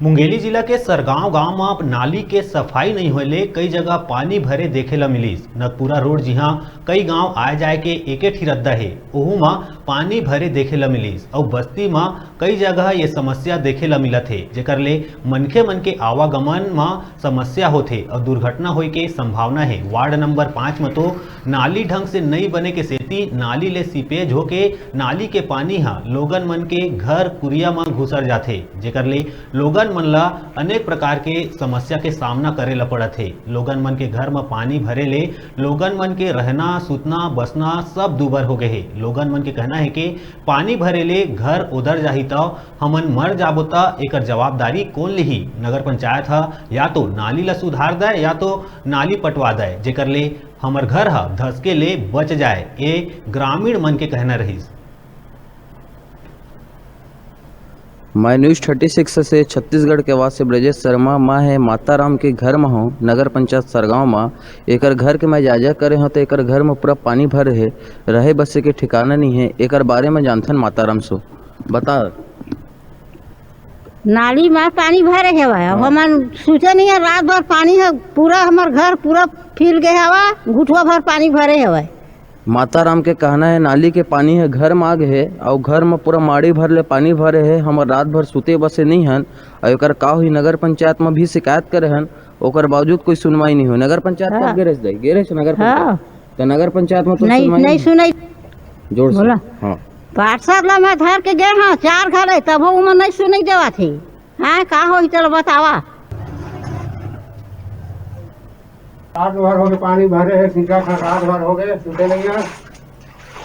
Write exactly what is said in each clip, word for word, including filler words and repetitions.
मुंगेली जिला के सरगांव गांव म नाली के सफाई नइ होए ले कई जगह पानी भरे देखे ल मिलिस। नगपुरा रोड जिहां कई गांव आए जाए के एके ठी रद्दा हे, ओहू म पानी भरे देखे ल मिलिस। अउ बस्ती म कई जगह ये समस्या देखे ल मिलत हे, जेकर ले मनखे मन के आवागमन म समस्या होथे अउ दुर्घटना होए के संभावना हे। वार्ड नंबर पाँच म तो नाली ढंग से नइ बने के सेती नाली ले सीपेज होके नाली के पानी ह लोगन मन के घर कुरिया म घुसर जाथे, जेकर ले लोगन मन ल अनेक प्रकार के समस्या के सामना करे ल पड़त हे। लोगन मन के घर म पानी भरे ले लोगन मन के रहना, सुतना, बसना सब दूभर हो गए हे। लोगन मन के कहना हे कि पानी भरे ले घर ओदर जाही त हमन मर जाबो त एकर जवाबदारी कोन लिही? नगर पंचायत ह या तो नाली ल सुधार दय या तो नाली पटवा दय, जेकर ले हमर घर ह धसके ले बच जाए, ए ग्रामीण मन के कहना रहिस। मैं न्यूज थर्टी सिक्स से छत्तीसगढ़ के आवाज से ब्रजेश शर्मा। मैं हे माताराम के घर म हूँ, नगर पंचायत सरगांव म। एकर घर के मैं जायजा करे हूँ तो एकर घर म पूरा पानी भरे हे, रहे बसे के ठिकाना नहीं है। एकर बारे में जानथन माताराम सो बता। नाली में पानी भरे हवय, अब हाँ। हमन सूते नहीं है, रात भर पानी है, पूरा हमर घर पूरा फैल गए हवा, घुटवा भर पानी भरे हवय। माताराम के कहना है नाली के पानी है घर में आ गए है, अउ घर में पूरा माड़ी भर ले पानी भरे है। हमर रात भर सूते बसे नहीं हन, अउ एकर का हुई, नगर पंचायत में भी शिकायत करे हन, ओकर बावजूद कोई सुनवाई नहीं हुई। नगर पंचायत हाँ। कब गे रहिस दाई? गे रहिस नगर पंचायत? हाँ। तो नगर पंचायत में तो नहीं, सुनवाई नहीं नहीं। सुनाई। जोर से। बोला। हाँ। पार्षद ला मैं धर के गे हाँ, चार घरे, तभो उमन नहीं सुनई देवत हे। हाँ, का होही, चलो बतावा। रात भर हो गए, पानी भरे है, सीधा खा रात भर हो गए, सूते नहीं है,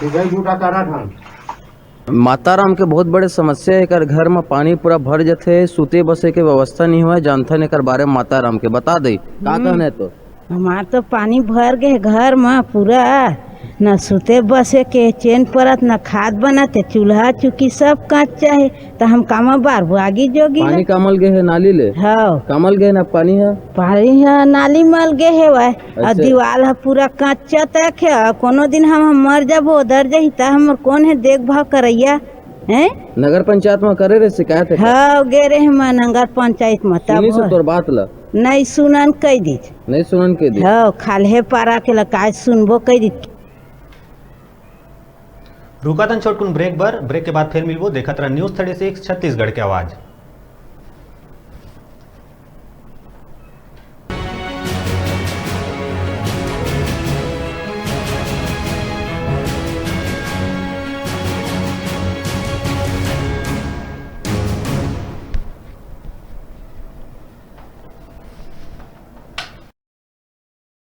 सीधे ही जूठा करा था। माताराम के बहुत बड़े समस्या है, एकर घर में पानी पूरा भर जथे, सूते बसे के व्यवस्था नहीं हुआ। जानथन एकर बारे में माताराम के, बता दे, का हम्म। कहना है तो? हमार तो पानी भर गए घर में पूरा, न सूते बसे के चैन परत, न खाद बनत है, चूल्हा चुकी सब कच्चा है, तो हम कामा बारबो आगी जोगी पानी ला। कामल गए है नाली ले? हाँ। कामल गए ना पानी है? पानी है, नाली मल गए है वह। और अच्छा। दीवाल है पूरा कच्चा तक है, और कोनो दिन हम, हम मर जाबो, उधर जाही, त हमर कौन है देखभाल करैया, हैं? नगर पंचायत में करे रहे शिकायत है का? हाँ, गे रहे हम नगर पंचायत में, तब सुनी से हो। तोर बात ला? नहीं सुनन कह दीज। नहीं सुनन कह दीज। हाँ, खाल्हे पारा के ला, काय सुनबो कह दीज। रुका तन छोटकुन ब्रेक बर, ब्रेक के बाद फिर मिलबो। देखत रह न्यूज थर्टी सिक्स छत्तीसगढ़ के आवाज।